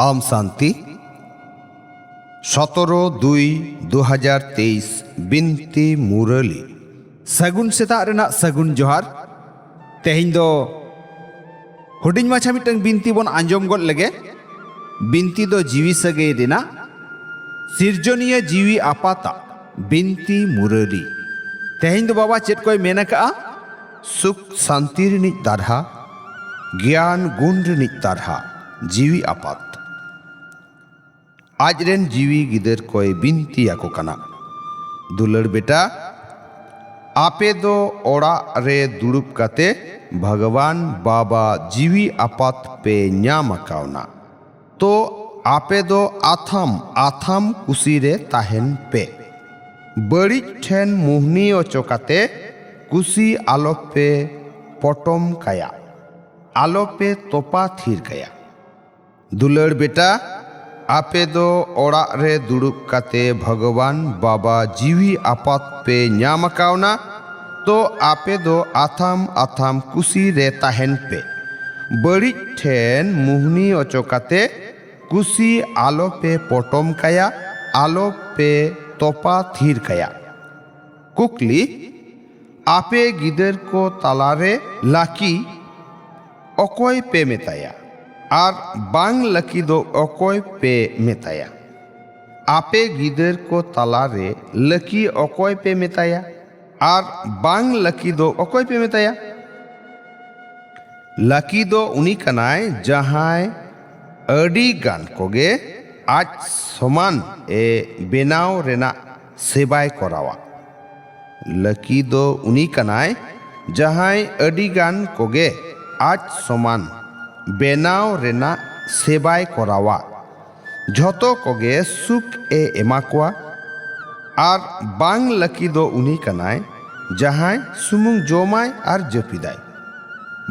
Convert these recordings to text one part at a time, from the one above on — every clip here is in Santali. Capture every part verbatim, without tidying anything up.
ᱟᱢ ᱥᱟᱱᱛᱤ, ᱥᱚᱛᱨᱚ ᱫᱩᱭ ᱫᱩ ᱦᱟᱡᱟᱨ ᱛᱮᱭᱤᱥ, ᱵᱤᱱᱛᱤ ᱢᱩᱨᱟᱹᱞᱤ᱾ ᱥᱟᱹᱜᱩᱱ ᱥᱮᱛᱟᱜ ᱨᱮᱱᱟᱜ ᱥᱟᱹᱜᱩᱱ ᱡᱚᱦᱟᱨ᱾ ᱛᱮᱦᱮᱧ ᱫᱚ ᱦᱩᱰᱤᱧ ᱢᱟᱪᱷᱟ ᱢᱤᱫᱴᱟᱝ ᱵᱤᱱᱛᱤ ᱵᱚᱱ ᱟᱸᱡᱚᱢ ᱜᱚᱫ ᱞᱮᱜᱮ᱾ ᱵᱤᱱᱛᱤ ᱫᱚ ᱡᱤᱣᱤ ᱥᱟᱹᱜᱟᱹᱭ ᱨᱮᱱᱟᱜ, ᱥᱤᱨᱡᱚᱱᱤᱭᱟᱹ ᱡᱤᱣᱤ ᱟᱯᱟᱛᱟᱜ ᱵᱤᱱᱛᱤ ᱢᱩᱨᱟᱹᱞᱤ᱾ ᱛᱮᱦᱮᱧ ᱫᱚ ᱵᱟᱵᱟ ᱪᱮᱫ ᱠᱚᱭ ᱢᱮᱱ ᱟᱠᱟᱜᱼᱟ? ᱥᱩᱠ ᱥᱟᱱᱛᱤ ᱨᱤᱱᱤᱡ ᱫᱟᱨᱦᱟ, ᱜᱮᱭᱟᱱ ᱜᱩᱱ ᱨᱤᱱᱤᱡ ᱫᱟᱨᱦᱟ, ᱡᱤᱣᱤ ᱟᱯᱟᱛ᱾ ᱟᱡ ᱨᱮᱱ ᱡᱤᱣᱤ ᱜᱤᱫᱟᱹᱨ ᱠᱚᱭ ᱵᱤᱱᱛᱤ ᱟᱠᱚ ᱠᱟᱱᱟ, ᱫᱩᱞᱟᱹᱲ ᱵᱮᱴᱟ, ᱟᱯᱮ ᱫᱚ ᱚᱲᱟᱜ ᱨᱮ ᱫᱩᱲᱩᱵ ᱠᱟᱛᱮ ᱵᱷᱟᱜᱽᱣᱟᱱ ᱵᱟᱵᱟ ᱡᱤᱣᱤ ᱟᱯᱟᱛ ᱯᱮ ᱧᱟᱢ ᱟᱠᱟᱣᱱᱟ᱾ ᱛᱚ ᱟᱯᱮ ᱫᱚ ᱟᱛᱷᱟᱢ ᱟᱛᱷᱟᱢ ᱠᱩᱥᱤ ᱨᱮ ᱛᱟᱦᱮᱱ ᱯᱮ᱾ ᱵᱟᱹᱲᱤᱡ ᱴᱷᱮᱱ ᱢᱩᱦᱱᱤ ᱚᱪᱚ ᱠᱟᱛᱮ ᱠᱩᱥᱤ ᱟᱞᱚᱯᱮ ᱯᱚᱴᱚᱢ ᱠᱟᱭᱟ, ᱟᱞᱚᱯᱮ ᱛᱚᱯᱟ ᱛᱷᱤᱨ ᱠᱟᱭᱟ᱾ ᱫᱩᱞᱟᱹᱲ ᱵᱮᱴᱟ, ᱟᱯᱮ ᱫᱚ ᱚᱲᱟᱜ ᱨᱮ ᱫᱩᱲᱩᱵ ᱠᱟᱛᱮ ᱵᱷᱟᱜᱽᱣᱟᱱ ᱵᱟᱵᱟ ᱡᱤᱣᱤ ᱟᱯᱟᱛ ᱯᱮ ᱧᱟᱢ ᱟᱠᱟᱣᱱᱟ᱾ ᱛᱚ ᱟᱯᱮ ᱫᱚ ᱟᱛᱷᱟᱢ ᱟᱛᱷᱟᱢ ᱠᱩᱥᱤ ᱨᱮ ᱛᱟᱦᱮᱱ ᱯᱮ᱾ ᱵᱟᱹᱲᱤᱡ ᱴᱷᱮᱱ ᱢᱩᱦᱱᱤ ᱚᱪᱚ ᱠᱟᱛᱮ ᱠᱩᱥᱤ ᱟᱞᱚᱯᱮ ᱯᱚᱴᱚᱢ ᱠᱟᱭᱟ, ᱟᱞᱚᱯᱮ ᱛᱚᱯᱟ ᱛᱷᱤᱨ ᱠᱟᱭᱟ᱾ ᱠᱩᱠᱞᱤ, ᱟᱯᱮ ᱜᱤᱫᱟᱹᱨ ᱠᱚ ᱛᱟᱞᱟᱨᱮ ᱞᱟᱹᱠᱤ ᱚᱠᱚᱭ ᱯᱮ ᱢᱮᱛᱟᱭᱟ ᱟᱨ ᱵᱟᱝ ᱞᱟᱹᱠᱤ ᱫᱚ ᱚᱠᱚᱭ ᱯᱮ ᱢᱮᱛᱟᱭᱟ? ᱟᱯᱮ ᱜᱤᱫᱟᱹᱨ ᱠᱚ ᱛᱟᱞᱟᱨᱮ ᱞᱟᱹᱠᱤ ᱚᱠᱚᱭ ᱯᱮ ᱢᱮᱛᱟᱭᱟ ᱟᱨ ᱵᱟᱝ ᱞᱟᱹᱠᱤ ᱫᱚ ᱚᱠᱚᱭ ᱯᱮ ᱢᱮᱛᱟᱭᱟ? ᱞᱟᱹᱠᱤ ᱫᱚ ᱩᱱᱤ ᱠᱟᱱᱟᱭ, ᱡᱟᱦᱟᱸᱭ ᱟᱹᱰᱤ ᱜᱟᱱ ᱠᱚᱜᱮ ᱟᱡ ᱥᱚᱢᱟᱱ ᱮ ᱵᱮᱱᱟᱣ ᱨᱮᱱᱟᱜ ᱥᱮᱵᱟᱭ ᱠᱚᱨᱟᱣᱟ᱾ ᱞᱟᱹᱠᱤ ᱫᱚ ᱩᱱᱤ ᱠᱟᱱᱟᱭ, ᱡᱟᱦᱟᱸᱭ ᱟᱹᱰᱤ ᱜᱟᱱ ᱠᱚᱜᱮ ᱟᱡ ᱥᱚᱢᱟᱱ ᱵᱮᱱᱟᱣ ᱨᱮᱱᱟᱜ ᱥᱮᱵᱟᱭ ᱠᱚᱨᱟᱣᱟ᱾ ᱡᱷᱚᱛᱚ ᱠᱚᱜᱮ ᱥᱩᱠ ᱮ ᱮᱢᱟ ᱠᱚᱣᱟ᱾ ᱟᱨ ᱵᱟᱝ ᱞᱟᱹᱠᱤ ᱫᱚ ᱩᱱᱤ ᱠᱟᱱᱟᱭ, ᱡᱟᱦᱟᱸᱭ ᱥᱩᱢᱩᱝ ᱡᱚᱢᱟᱭ ᱟᱨ ᱡᱟᱹᱯᱤᱫᱟᱭ᱾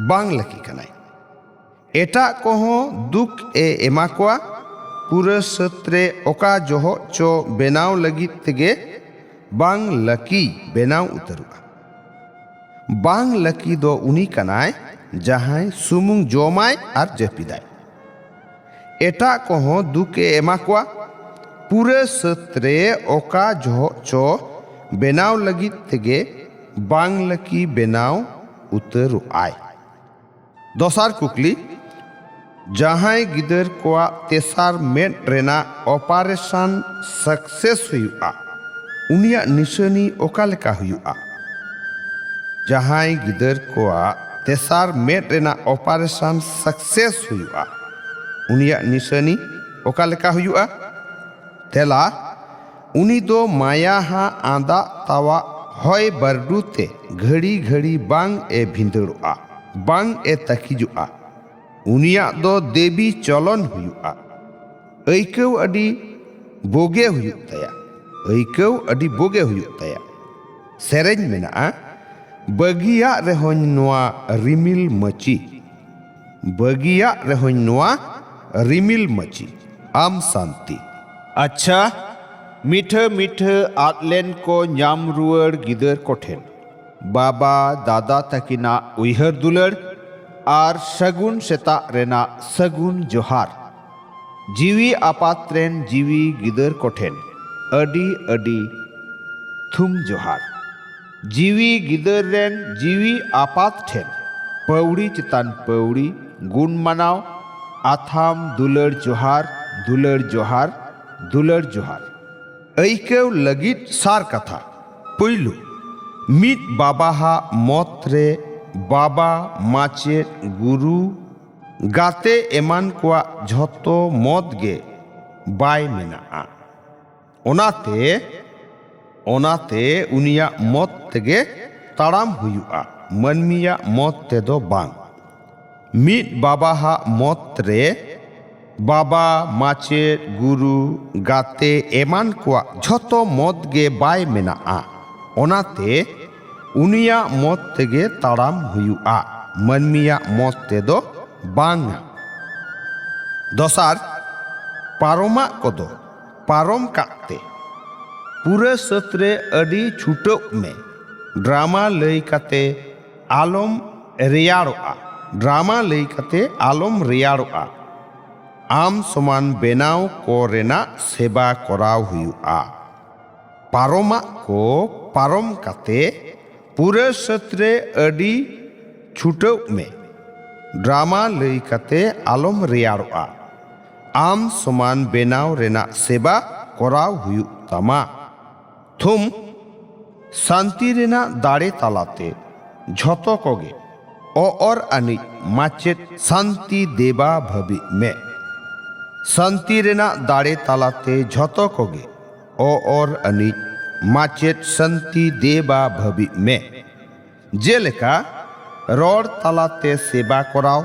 ᱵᱟᱝ ᱞᱟᱹᱠᱤ ᱠᱟᱱᱟᱭ᱾ ᱮᱴᱟᱜ ᱠᱚᱦᱚᱸ ᱫᱩᱠ ᱮ ᱮᱢᱟ ᱠᱚᱣᱟ᱾ ᱯᱩᱨᱟᱹ ᱥᱟᱹᱛ ᱨᱮ ᱚᱠᱟ ᱡᱚᱦᱚᱜ ᱪᱚ ᱵᱮᱱᱟᱣ ᱞᱟᱹᱜᱤᱫ ᱛᱮᱜᱮ ᱵᱟᱝ ᱞᱟᱹᱠᱤ ᱵᱮᱱᱟᱣ ᱩᱛᱟᱹᱨᱚᱜᱼᱟ᱾ ᱵᱟᱝ ᱞᱟᱹᱠᱤ ᱫᱚ ᱩᱱᱤ ᱠᱟᱱᱟᱭ, ᱡᱟᱦᱟᱸᱭ ᱥᱩᱢᱩᱝ ᱡᱚᱢᱟᱭ ᱟᱨ ᱡᱟᱹᱯᱤᱫᱟᱭ᱾ ᱮᱴᱟᱜ ᱠᱚᱦᱚᱸ ᱫᱩᱠ ᱮ ᱮᱢᱟ ᱠᱚᱣᱟ᱾ ᱯᱩᱨᱟᱹ ᱥᱟᱹᱛ ᱨᱮ ᱚᱠᱟ ᱡᱚᱦᱚᱜ ᱪᱚ ᱵᱮᱱᱟᱣ ᱞᱟᱹᱜᱤᱫ ᱛᱮᱜᱮ ᱵᱟᱝ ᱞᱟᱹᱠᱤ ᱵᱮᱱᱟᱣ ᱩᱛᱟᱹᱨᱚᱜ ᱟᱭ᱾ ᱫᱚᱥᱟᱨ ᱠᱩᱠᱞᱤ, ᱡᱟᱦᱟᱸᱭ ᱜᱤᱫᱟᱹᱨ ᱠᱚᱣᱟᱜ ᱛᱮᱥᱟᱨ ᱢᱮᱫ ᱨᱮᱱᱟᱜ ᱚᱯᱟᱨᱮᱥᱚᱱ ᱥᱟᱠᱥᱮᱥ ᱦᱩᱭᱩᱜᱼᱟ, ᱩᱱᱤᱭᱟᱜ ᱱᱤᱥᱟᱹᱱᱤ ᱚᱠᱟ ᱞᱮᱠᱟ ᱦᱩᱭᱩᱜᱼᱟ? ᱡᱟᱦᱟᱸᱭ ᱜᱤᱫᱟᱹᱨ ᱠᱚᱣᱟᱜ ᱛᱮᱥᱟᱨ ᱢᱮᱫ ᱨᱮᱱᱟᱜ ᱚᱯᱟᱨᱮᱥᱚᱱ ᱥᱟᱠᱥᱮᱥ ᱦᱩᱭᱩᱜᱼᱟ, ᱩᱱᱤᱭᱟᱜ ᱱᱤᱥᱟᱹᱱᱤ ᱚᱠᱟ ᱞᱮᱠᱟ ᱦᱩᱭᱩᱜᱼᱟ? ᱛᱮᱞᱟ, ᱩᱱᱤ ᱫᱚ ᱢᱟᱭᱟ ᱦᱟᱜ ᱟᱸᱫᱟᱜ ᱛᱟᱣᱟᱜ ᱦᱚᱭ ᱵᱟᱹᱨᱰᱩ ᱛᱮ ᱜᱷᱟᱹᱲᱤ ᱜᱷᱟᱹᱲᱤ ᱵᱟᱝ ᱮ ᱵᱷᱤᱸᱫᱟᱹᱲᱚᱜᱼᱟ, ᱵᱟᱝ ᱮ ᱛᱟᱹᱠᱤᱡᱚᱜᱼᱟ᱾ ᱩᱱᱤᱭᱟᱜ ᱫᱚ ᱫᱮᱵᱤ ᱪᱚᱞᱚᱱ ᱦᱩᱭᱩᱜᱼᱟ᱾ ᱟᱹᱭᱠᱟᱹᱣ ᱟᱹᱰᱤ ᱵᱳᱜᱮ ᱦᱩᱭᱩᱜ ᱛᱟᱭᱟ, ᱟᱹᱭᱠᱟᱹᱣ ᱟᱹᱰᱤ ᱵᱳᱜᱮ ᱦᱩᱭᱩᱜ ᱛᱟᱭᱟ᱾ ᱥᱮᱨᱮᱧ ᱢᱮᱱᱟᱜᱼᱟ, ᱵᱟᱹᱜᱤᱭᱟᱜ ᱨᱮᱦᱚᱸᱧ ᱱᱚᱣᱟ ᱨᱤᱢᱤᱞ ᱢᱟᱹᱪᱤ, ᱵᱟᱹᱜᱤᱭᱟᱜ ᱨᱮᱦᱚᱸᱧ ᱱᱚᱣᱟ ᱨᱤᱢᱤᱞ ᱢᱟᱹᱪᱤ᱾ ᱟᱢ ᱥᱟᱱᱛᱤ᱾ ᱟᱪᱪᱷᱟ, ᱢᱤᱴᱷᱟᱹ ᱢᱤᱴᱷᱟᱹ ᱟᱫ ᱞᱮᱱ ᱠᱚ ᱧᱟᱢ ᱨᱩᱣᱟᱹᱲ ᱜᱤᱫᱟᱹᱨ ᱠᱚᱴᱷᱮᱱ ᱵᱟᱵᱟ ᱫᱟᱫᱟ ᱛᱟᱹᱠᱤᱱᱟᱜ ᱩᱭᱦᱟᱹᱨ ᱫᱩᱞᱟᱹᱲ ᱟᱨ ᱥᱟᱹᱜᱩᱱ ᱥᱮᱛᱟᱜ ᱨᱮᱱᱟᱜ ᱥᱟᱹᱜᱩᱱ ᱡᱚᱦᱟᱨ᱾ ᱡᱤᱣᱤ ᱟᱯᱟᱛ ᱨᱮᱱ ᱡᱤᱣᱤ ᱜᱤᱫᱟᱹᱨ ᱠᱚᱴᱷᱮᱱ ᱟᱹᱰᱤ ᱟᱹᱰᱤ ᱛᱷᱩᱢ ᱡᱚᱦᱟᱨ᱾ ᱡᱤᱣᱤ ᱜᱤᱫᱟᱹᱨ ᱨᱮᱱ ᱡᱤᱣᱤ ᱟᱯᱟᱛ ᱴᱷᱮᱱ ᱯᱟᱹᱣᱲᱤ ᱪᱮᱛᱟᱱ ᱯᱟᱹᱣᱲᱤ ᱜᱩᱱ ᱢᱟᱱᱟᱣ, ᱟᱛᱷᱟᱢ ᱫᱩᱞᱟᱹᱲ ᱡᱚᱦᱟᱨ, ᱫᱩᱞᱟᱹᱲ ᱡᱚᱦᱟᱨ, ᱫᱩᱞᱟᱹᱲ ᱡᱚᱦᱟᱨ᱾ ᱟᱹᱭᱠᱟᱹᱣ ᱞᱟᱹᱜᱤᱫ ᱥᱟᱨ ᱠᱟᱛᱷᱟ᱾ ᱯᱩᱭᱞᱩ, ᱢᱤᱫ ᱵᱟᱵᱟᱦᱟᱜ ᱢᱚᱛ ᱨᱮ ᱵᱟᱵᱟ, ᱢᱟᱪᱮᱫ, ᱜᱩᱨᱩ, ᱜᱟᱛᱮ ᱮᱢᱟᱱ ᱠᱚᱣᱟᱜ ᱡᱷᱚᱛᱚ ᱢᱚᱛ ᱜᱮ ᱵᱟᱭ ᱢᱮᱱᱟᱜᱼᱟ᱾ ᱚᱱᱟᱛᱮ, ᱚᱱᱟᱛᱮ ᱩᱱᱤᱭᱟᱜ ᱢᱚᱛ ᱛᱮᱜᱮ ᱛᱟᱲᱟᱢ ᱦᱩᱭᱩᱜᱼᱟ, ᱢᱟᱹᱱᱢᱤᱭᱟᱜ ᱢᱚᱛ ᱛᱮᱫᱚ ᱵᱟᱝ᱾ ᱢᱤᱫ ᱵᱟᱵᱟᱦᱟᱜ ᱢᱚᱛ ᱨᱮ ᱵᱟᱵᱟ, ᱢᱟᱪᱮᱫ, ᱜᱩᱨᱩ, ᱜᱟᱛᱮ ᱮᱢᱟᱱ ᱠᱚᱣᱟᱜ ᱡᱷᱚᱛᱚ ᱢᱚᱛ ᱜᱮ ᱵᱟᱭ ᱢᱮᱱᱟᱜᱼᱟ᱾ ᱚᱱᱟᱛᱮ ᱩᱱᱤᱭᱟᱜ ᱢᱚᱛ ᱛᱮᱜᱮ ᱛᱟᱲᱟᱢ ᱦᱩᱭᱩᱜᱼᱟ, ᱢᱟᱹᱱᱢᱤᱭᱟᱜ ᱢᱚᱛ ᱛᱮᱫᱚ ᱵᱟᱝᱟ᱾ ᱫᱚᱥᱟᱨ, ᱯᱟᱨᱚᱢᱟᱜ ᱠᱚᱫᱚ ᱯᱟᱨᱚᱢ ᱠᱟᱜ ᱛᱮ᱾ ᱯᱩᱨᱟᱹ ᱥᱟᱹᱛ ᱨᱮ ᱟᱹᱰᱤ ᱪᱷᱩᱴᱟᱹᱜ ᱢᱮ᱾ ᱰᱨᱟᱢᱟ ᱞᱟᱹᱭ ᱠᱟᱛᱮ ᱟᱞᱚᱢ ᱨᱮᱭᱟᱲᱚᱜᱼᱟ᱾ ᱰᱨᱟᱢᱟ ᱞᱟᱹᱭ ᱠᱟᱛᱮ ᱟᱞᱚᱢ ᱨᱮᱭᱟᱲᱚᱜᱼᱟ᱾ ᱟᱢ ᱥᱚᱢᱟᱱ ᱵᱮᱱᱟᱣ ᱠᱚ ᱨᱮᱱᱟᱜ ᱥᱮᱵᱟ ᱠᱚᱨᱟᱣ ᱦᱩᱭᱩᱜᱼᱟ᱾ ᱯᱟᱨᱚᱢᱟᱜ ᱠᱚ ᱯᱟᱨᱚᱢ ᱠᱟᱛᱮ ᱯᱩᱨᱟᱹ ᱥᱟᱹᱛ ᱨᱮ ᱟᱹᱰᱤ ᱪᱷᱩᱴᱟᱹᱜ ᱢᱮ᱾ ᱰᱨᱟᱢᱟ ᱞᱟᱹᱭ ᱠᱟᱛᱮ ᱟᱞᱚᱢ ᱨᱮᱭᱟᱲᱚᱜᱼᱟ᱾ ᱟᱢ ᱥᱚᱢᱟᱱ ᱵᱮᱱᱟᱣ ᱨᱮᱱᱟᱜ ᱥᱮᱵᱟ ᱠᱚᱨᱟᱣ ᱦᱩᱭᱩᱜ ᱛᱟᱢᱟ᱾ ᱛᱷᱩᱢ, ᱥᱟᱱᱛᱤ ᱨᱮᱱᱟᱜ ᱫᱟᱲᱮ ᱛᱟᱞᱟᱛᱮ ᱡᱷᱚᱛᱚ ᱠᱚᱜᱮ ᱚᱚᱨ ᱟᱹᱱᱤᱡ ᱢᱟᱪᱮᱫ ᱥᱟᱱᱛᱤ ᱫᱮᱵᱟ ᱵᱷᱟᱹᱵᱤᱜ ᱢᱮ᱾ ᱥᱟᱱᱛᱤ ᱨᱮᱱᱟᱜ ᱫᱟᱲᱮ ᱛᱟᱞᱟᱛᱮ ᱡᱷᱚᱛᱚ ᱠᱚᱜᱮ ᱚᱚᱨ ᱟᱹᱱᱤᱡ ᱢᱟᱪᱮᱫ ᱥᱟᱱᱛᱤ ᱫᱮᱵᱟ ᱵᱷᱟᱹᱵᱤᱜ ᱢᱮ᱾ ᱡᱮᱞᱮᱠᱟ ᱨᱚᱲ ᱛᱟᱞᱟᱛᱮ ᱥᱮᱵᱟ ᱠᱚᱨᱟᱣ,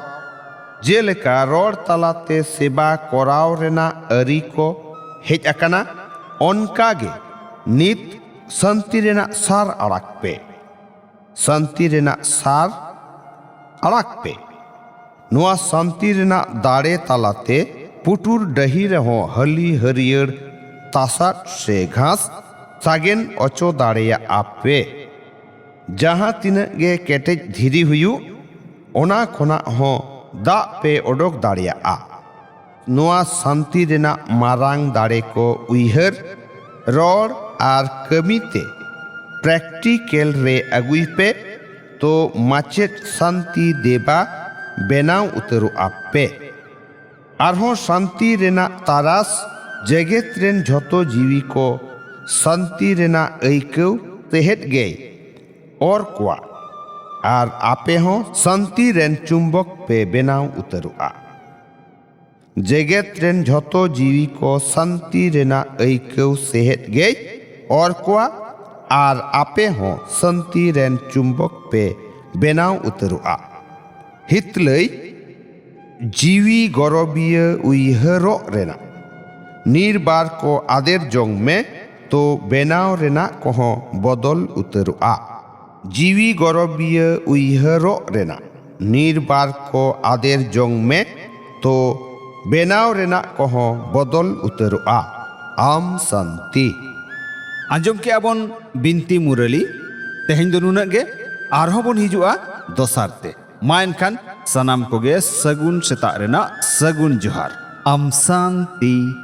ᱡᱮᱞᱮᱠᱟ ᱨᱚᱲ ᱛᱟᱞᱟᱛᱮ ᱥᱮᱵᱟ ᱠᱚᱨᱟᱣ ᱨᱮᱱᱟᱜ ᱟᱹᱨᱤ ᱠᱚ ᱦᱮᱡ ᱟᱠᱟᱱᱟ, ᱚᱱᱠᱟ ᱜᱮ ᱱᱤᱛ ᱥᱟᱱᱛᱤ ᱨᱮᱱᱟᱜ ᱥᱟᱨ ᱟᱲᱟᱜ ᱯᱮ᱾ ᱥᱟᱱᱛᱤ ᱨᱮᱱᱟᱜ ᱥᱟᱨ ᱟᱲᱟᱜ ᱯᱮ᱾ ᱱᱚᱣᱟ ᱥᱟᱱᱛᱤ ᱨᱮᱱᱟᱜ ᱫᱟᱲᱮ ᱛᱟᱞᱟᱛᱮ ᱯᱩᱴᱩᱨ ᱰᱟᱹᱦᱤ ᱨᱮᱦᱚᱸ ᱦᱟᱹᱞᱤ ᱦᱟᱹᱨᱭᱟᱹᱲ ᱛᱟᱥᱟᱫ ᱥᱮ ᱜᱷᱟᱥ ᱥᱟᱜᱮᱱ ᱚᱪᱚ ᱫᱟᱲᱮᱭᱟᱜᱼᱟ ᱯᱮ᱾ ᱡᱟᱦᱟᱸ ᱛᱤᱱᱟᱹᱜ ᱜᱮ ᱠᱮᱴᱮᱡ ᱫᱷᱤᱨᱤ ᱦᱩᱭᱩᱜ, ᱚᱱᱟ ᱠᱷᱚᱱᱟᱜ ᱦᱚᱸ ᱫᱟᱜ ᱯᱮ ᱚᱰᱚᱠ ᱫᱟᱲᱮᱭᱟᱜᱼᱟ᱾ ᱱᱚᱣᱟ ᱥᱟᱱᱛᱤ ᱨᱮᱱᱟᱜ ᱢᱟᱨᱟᱝ ᱫᱟᱲᱮ ᱠᱚ ᱩᱭᱦᱟᱹᱨ, ᱨᱚᱲ ᱟᱨ ᱠᱟᱹᱢᱤ ᱛᱮ ᱯᱨᱮᱠᱴᱤᱠᱮᱞ ᱨᱮ ᱟᱹᱜᱩᱭ ᱯᱮ, ᱛᱚ ᱢᱟᱪᱮᱫ ᱥᱟᱱᱛᱤ ᱫᱮᱵᱟ ᱵᱮᱱᱟᱣ ᱩᱛᱟᱹᱨᱚᱜᱼᱟ ᱯᱮ᱾ ᱟᱨᱦᱚᱸ ᱥᱟᱱᱛᱤ ᱨᱮᱱᱟᱜ ᱛᱟᱨᱟᱥ ᱡᱮᱜᱮᱛ ᱨᱮᱱ ᱡᱷᱚᱛᱚ ᱡᱤᱣᱤ ᱠᱚ ᱥᱟᱱᱛᱤ ᱨᱮᱱᱟᱜ ᱟᱹᱭᱠᱟᱹᱣ ᱛᱮᱦᱮᱫ ᱜᱮᱭ ᱚᱨ ᱠᱚᱣᱟ, ᱟᱨ ᱟᱯᱮ ᱦᱚᱸ ᱥᱟᱱᱛᱤ ᱨᱮᱱ ᱪᱩᱢᱵᱚᱠ ᱯᱮ ᱵᱮᱱᱟᱣ ᱩᱛᱟᱹᱨᱚᱜᱼᱟ᱾ ᱡᱮᱜᱮᱛ ᱨᱮᱱ ᱡᱷᱚᱛᱚ ᱡᱤᱣᱤ ᱠᱚ ᱥᱟᱱᱛᱤ ᱨᱮᱱᱟᱜ ᱟᱹᱭᱠᱟᱹᱣ ᱥᱮᱦᱮᱫ ᱜᱮᱭ ᱚᱨ ᱠᱚᱣᱟ, ᱟᱨ ᱟᱯᱮ ᱦᱚᱸ ᱥᱟᱱᱛᱤ ᱨᱮᱱ ᱪᱩᱢᱵᱚᱠ ᱯᱮ ᱵᱮᱱᱟᱣ ᱩᱛᱟᱹᱨᱚᱜᱼᱟ᱾ ᱦᱤᱛᱞᱟᱹᱭ, ᱡᱤᱣᱤ ᱜᱚᱨᱚᱵᱤᱭᱟᱹ ᱩᱭᱦᱟᱹᱨᱚᱜ ᱨᱮᱱᱟᱜ ᱱᱤᱨᱵᱟᱨ ᱠᱚ ᱟᱫᱮᱨ ᱡᱚᱝ ᱢᱮ, ᱛᱚ ᱵᱮᱱᱟᱣ ᱨᱮᱱᱟᱜ ᱠᱚᱦᱚᱸ ᱵᱚᱫᱚᱞ ᱩᱛᱟᱹᱨᱚᱜᱼᱟ᱾ ᱡᱤᱣᱤ ᱜᱚᱨᱚᱵᱤᱭᱟᱹ ᱩᱭᱦᱟᱹᱨᱚᱜ ᱨᱮᱱᱟᱜ ᱱᱤᱨᱵᱟᱨ ᱠᱚ ᱟᱫᱮᱨ ᱡᱚᱝ ᱢᱮ, ᱛᱚ ᱵᱮᱱᱟᱣ ᱨᱮᱱᱟᱜ ᱠᱚᱦᱚᱸ ᱵᱚᱫᱚᱞ ᱩᱛᱟᱹᱨᱚᱜᱼᱟ᱾ ᱟᱢ ᱥᱟᱱᱛᱤ᱾ ᱟᱸᱡᱚᱢ ᱠᱮᱜᱼᱟ ᱵᱚᱱ ᱵᱤᱱᱛᱤ ᱢᱩᱨᱟᱹᱞᱤ᱾ ᱛᱮᱦᱮᱧ ᱫᱚ ᱱᱩᱱᱟᱹᱜ ᱜᱮ, ᱟᱨᱦᱚᱸ ᱵᱚᱱ ᱦᱤᱡᱩᱜᱼᱟ ᱫᱚᱥᱟᱨ ᱛᱮ᱾ ᱢᱟ ᱮᱱᱠᱷᱟᱱ ᱥᱟᱱᱟᱢ ᱠᱚᱜᱮ ᱥᱟᱹᱜᱩᱱ ᱥᱮᱛᱟᱜ ᱨᱮᱱᱟᱜ ᱥᱟᱹᱜᱩᱱ ᱡᱚᱦᱟᱨ᱾ ᱟᱢ ᱥᱟᱱᱛᱤ